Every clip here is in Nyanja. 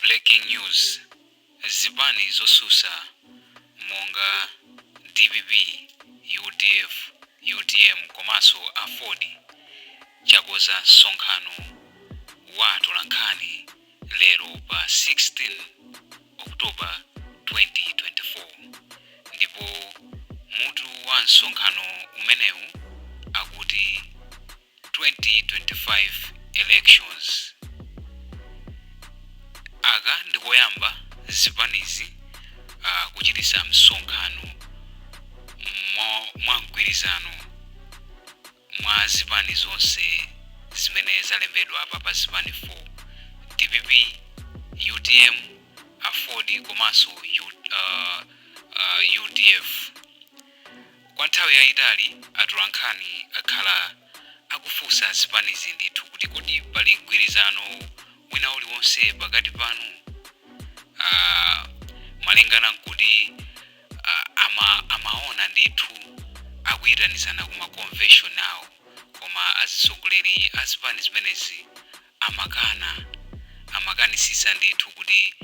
Breaking news, Zipani zosusa monga dpp, udf, utm komanso aford chakoza msonkhano wa atolankhani lero pa 16 October 2024 ndipo mutu wa msonkhano umenewu akuti 2025 elections. Aka ndikoyamba zipanizi kuchitisa msonkhano mwa mgwirizano mwa zipani zonse zimene zalembedwa apa pa zipani 4, dpp, utm, aford komanso udf. Kwa nthawi yayitali atolankhani akhala akufunsa zipanizi ndithu kuti kodi pali mgwirizano wina uliwonse pakati panu, malingana nkuti amaona ndithu akuyitanizana kuma convention awo, koma azitsogoleri a zipani zimenezi amakana, amakanisisa ndithu kuti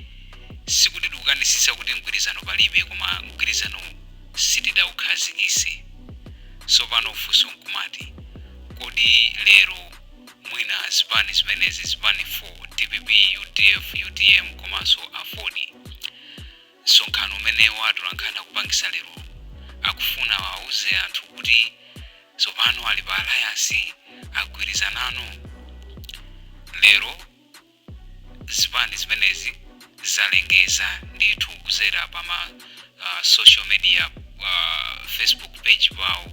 sikuti tikukanisisa kuti mgwirizano palibe, koma mgwirizano sitidaukhazikise. Sopano funso nkumati, kodi lero mwina zipani zimenezi, zipani 4, dpp, udf, utm komanso aford, msonkhano umene wa atolankhani akupangisa lero akufuna awauze anthu kuti tsopano ali pa alliance, agwirizanano? Lero zipani zimenezi zalengeza ndithu kuzera pa ma social media, Facebook page pawo,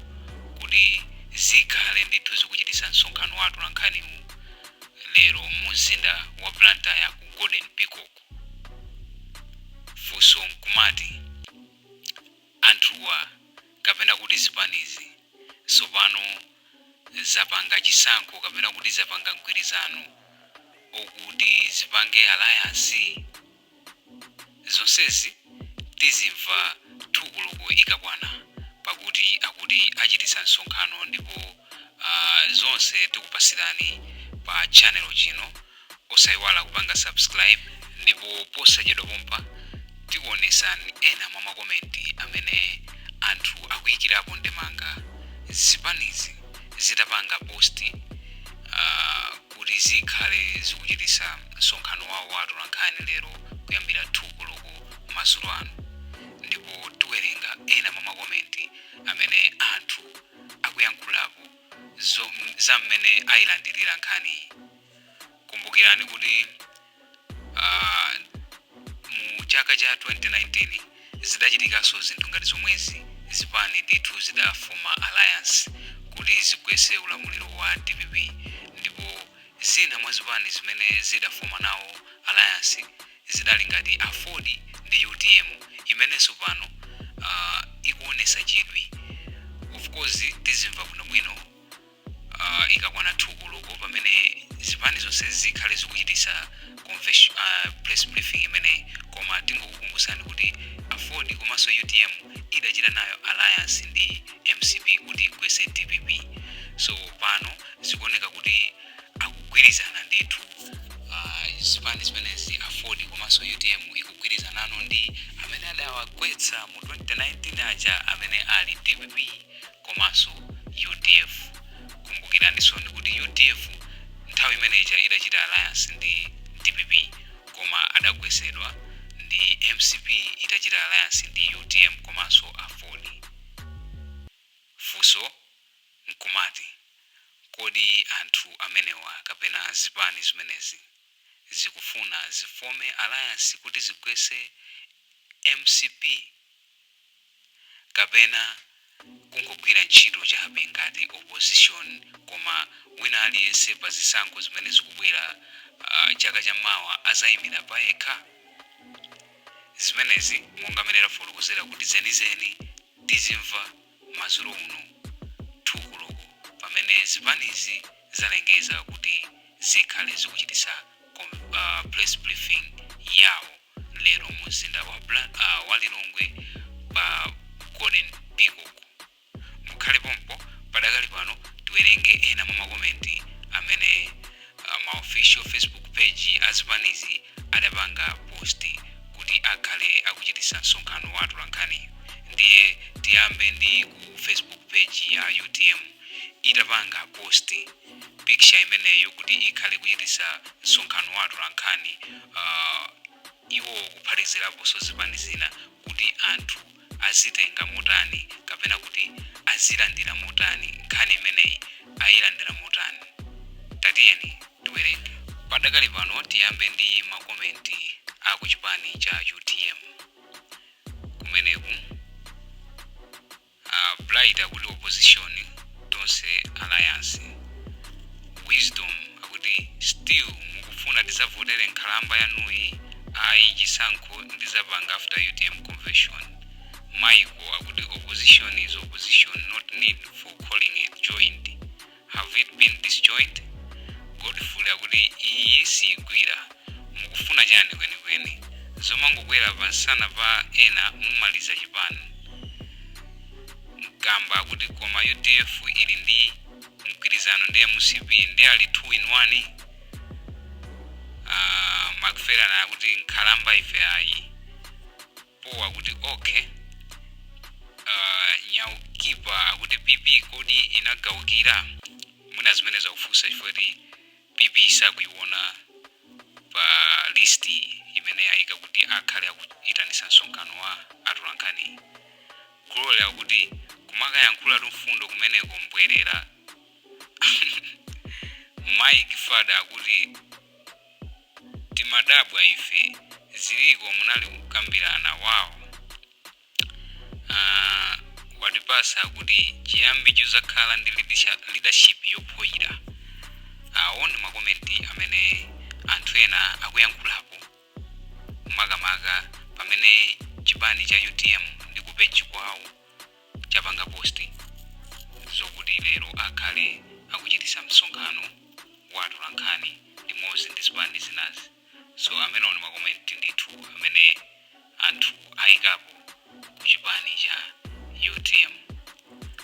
kuti zikhale ndithu zikuchitisa msonkhano wa atolankhaniwu lero mu mzinda wa Blantyre ku Golden Peacock. Funso nkumati, anthuwa kapena kuti zipanizi tsopano zapanga chisankho kapena kuti zapanga mgwirizano okuti zipange alliance? Zonsezi tizimva 2 koloko ikakwana, pakuti akuti achitisa msonkhano ndipo zonse tikupasirani pa channel chino. Osayiwala kupanga subscribe, ndipo posachedwa pompa tikuonesani ena mwa ma comment amene anthu akuyikirapo ndemanga zipanizi zitapanga post kuti zikhale zikuchitisa msonkhano wawo wa atolankhani lero kuyambira 2 koloko madzulo ano, ndipo tiwerenga ena mwa ma comment amene anthu akuyankhulapo za mmene ayilandirira nkhaniyi. Kumbukirani kuti mu chaka cha 2019 zidachitikanso zinthu ngati zomwezi. Zipani ndithu zidafoma alliance kuti zigwetse ulamuliro wa dpp, ndipo zina mwa zipani zimene zidafoma nawo alliance zidali ngati aford ndi utm, imenenso pano ikuonesa chidwi. Of course tizimva bwinobwino ikakwana 2 koloko pamene zipani zonse zikhale zikuchitisa convention, press briefing imeneyi. Koma tingokukumbutsani kuti aford komanso utm idachita nayo alliance ndi mcp kuti igwetse dpp. So pano zikuoneka kuti akugwirizana ndithu, zipani zimenezi, aford komanso utm, ikugwirizanano ndi amene adawagwetsa mu 2019 aja, amene ali dpp komanso udf. Kumbukiraninso kuti udf nthawi imeneja idachita alliance ndi dpp, koma adagwetsedwa ndi mcp itachita alliance ndi utm komanso aford. Funso nkumati, kodi anthu amenewa kapena zipani zimenezi zikufuna zifome alliance kuti zigwetse mcp kapena kungogwira ntchito chabe ngati opposition, koma wina aliyense pa zisankho zimene zikubwera chaka chammawa azayimira payekha? Zimenezi, monga mmene tafotokozera, kuti zenizeni tizimva madzulo uno 2 koloko pamene zipanizi zalengeza kuti zikhale zikuchitisa press briefing yawo lero mu mzinda wa Lilongwe pa Golden Peacock. Mukhale pompo. Padakali pano tiwerenge ena mwa ma comment amene ma official Facebook page azipanizi adapanga post kuti akhale akuchitisa msonkhano wa atolankhani. Ndiye tiyambe ndi ku Facebook page ya UTM itapanga post picture imeneyo kuti ikhale kuchitisa msonkhano wa atolankhani, iwo kuphatikiziraponso zipani zina, kuti anthu azitenga motani kapena kuti azilandira motani nkhani imeneyi, ayilandira motani. Tatiyeni tiwerenge. Padakali pano tiyambe ndi ma comment a kuchipani cha UTM kumeneku. Bright akuti opposition Tonse Alliance. Wisdom akuti still mukufuna tizavotere nkhalamba yanuyi? Ayi, chisankho ndizapanga after UTM convention. Michael akuti opposition is opposition, not need for calling it joined. Have it been disjoined? Godfrey akuti iyi siyigwira, mukufuna chani kwenikweni? Zomangokwera pansana pa ena, mumaliza chipani. Mkamba akuti koma UDF ili ndi mgwirizano ndi MCP, ndi ali 2 in 1. Macferan akuti nkhalamba ife ayi. Po akuti okay. Nyaukipa akuti PP kodi inagawukira? Mwina zimene zakufunsa chifukwa kuti PP sakuiona pa list imene yayika kuti akhale akuitanisa msonkhano wa atolankhani. Glory akuti kumakayankhula mfundo kumeneko, mbwerera. Mike Fada akuti timadabwa ife, ziliko munali kukambirana wawo. Watipasa akuti chiyambi chizakhala ndi leadership yophwira. Awo ndi ma comment amene anthu ena akuyankhulapo, makamaka pamene chipani cha UTM ndi ku page kwawo chapanga post zokuti lero akhale akuchitisa msonkhano wa atolankhani limodzi ndi zipani zinazi. So amenewo ndi ma comment ndithu amene anthu ayikapo ku chipani cha UTM.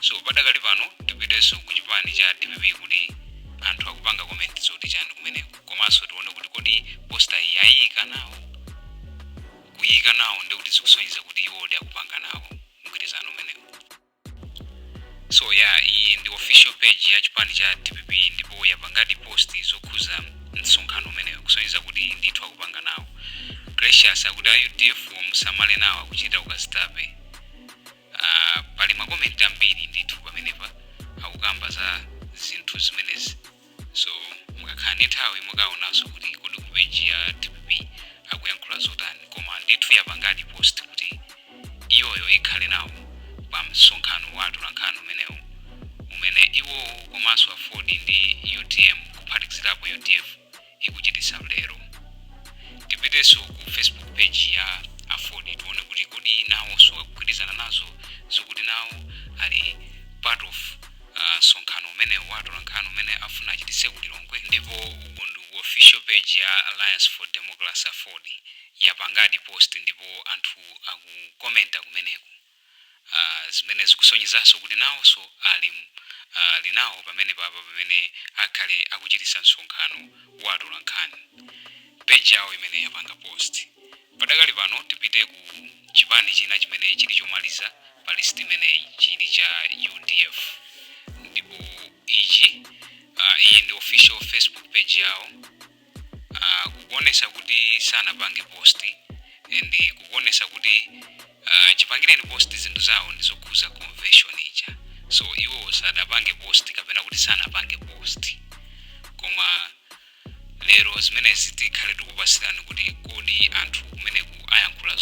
So padakali pano tipitenso ku chipani cha DPP kuti anthu akupanga comment zoti chani kumeneko, komanso tione kuti kodi poster iyi yayika nawo. Kuyika nawo ndikuti zikusonyeza kuti iwodi akupanga nawo mgwirizano umenewo. So yeah, iyi ndi official page ya chipani cha DPP ndipo yapangadi post zokhuza msonkhano umenewo, kusonyeza kuti ndithu akupanga nawo. Gracious akuti a UDF musamale nawo, akuchita ukazitape. Pali ma comment ambiri ndithu pamenepa akukamba za zinthu zimenezi. So mukakhala ndi nthawi mukaonanso kuti kodi ku page ya DPP akuyankhula zotani, koma ndithu yapangadi post kuti iyoyo ikhale nawo pa msonkhano wa atolankhani umenewu, umene iwowo komanso AFORD ndi UTM kuphatikizirapo UDF ikuchitisa lero. Tipitenso ku Facebook page ya AFORD tione kuti kodi nawonso akugwirizana nazo zokuti nawo ali part of msonkhano umenewu wa atolankhani umene afuna achititse ku Lilongwe. Ndipo uku ndi ku official page ya Alliance for Democracy, AFORD, yapangadi post ndipo anthu akukomenta kumeneku, zimene zikusonyezanso kuti nawonso ali linawo pamene papa pamene akhale akuchitisa msonkhano wa atolankhani, page yawo imene yapanga post. Padakali pano tipite ku chipani china chimene chili chomaliza pa list imeneyi, chili cha UDF. Ndipo ichi, iyi ndi official Facebook page yawo, kukuonesa kuti sanapange post and kukuonesa kuti chipangireni post zinthu zawo ndizokhuza convention ija. So iwo sadapange post kapena kuti sanapange post, koma lero zimenezi tikhale tikupasirani kuti kodi anthu kumeneku ayankhula.